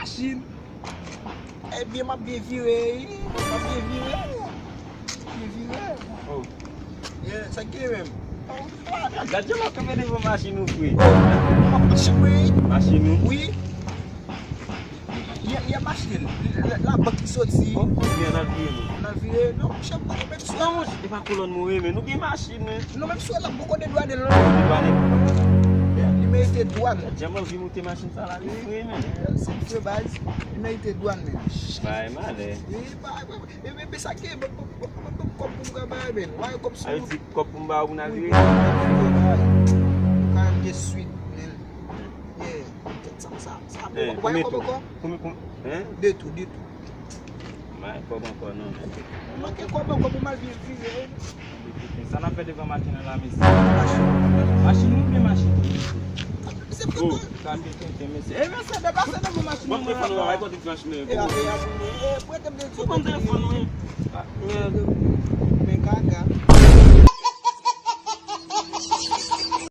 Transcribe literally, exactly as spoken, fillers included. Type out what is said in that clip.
Machin. Ebyen, m ap byen vire, wi. M ap byen vire. Byen vire. Oh. Yeah, sa k gen menm? Gad jan m ap kanpe devan machin ou, frè. M ap machin, wi. Machin ou? Wi. Yè, yè m achte l. La, la bank li soti. Bon, konbyen n al vire nou? N al vire. Non, monchè, m pa gen menm sou. Non, monchè, e pa kolòn mwen renmen. Nou gen machin, men. Non, menm sou la, poko dedwane l, non. Dedwane? Li merite dwàn. Jan m anvi moute machin sa la, li mwen renmen. Se vre baz. Li merite dwàn, men. Bay malè. Wi, bay, bay. E, men, men sa ke, bon, bon, bon, bon, bon, kòb pou m ka bay, men. Wè, kòb sou. A, yo di kòb pou m ba ou pou n al vire? Wi, wi, wi, wi. Ka gen swit, men. Yeah. Tèt sa, sa, sa. Eh, wè, konbyen kòb tou? Ankò? Konbyen, konbyen, hein? De tou, de tou. M pa gen kòb ankò, non, men. Ou manke kòb ankò pou m al vire, vire. Sa n ap fè devan machin nan la, mesye? Machin. Machin ou byen machin? Se pou. Oh. Gade tenten, mesye. Eh, mesye, depase devan machin nan la. Bon, telefòn nan, bay kote machin nan. E, e, e, e, prete m telefòn. Ou pran telefòn mwen. Ah, mèd.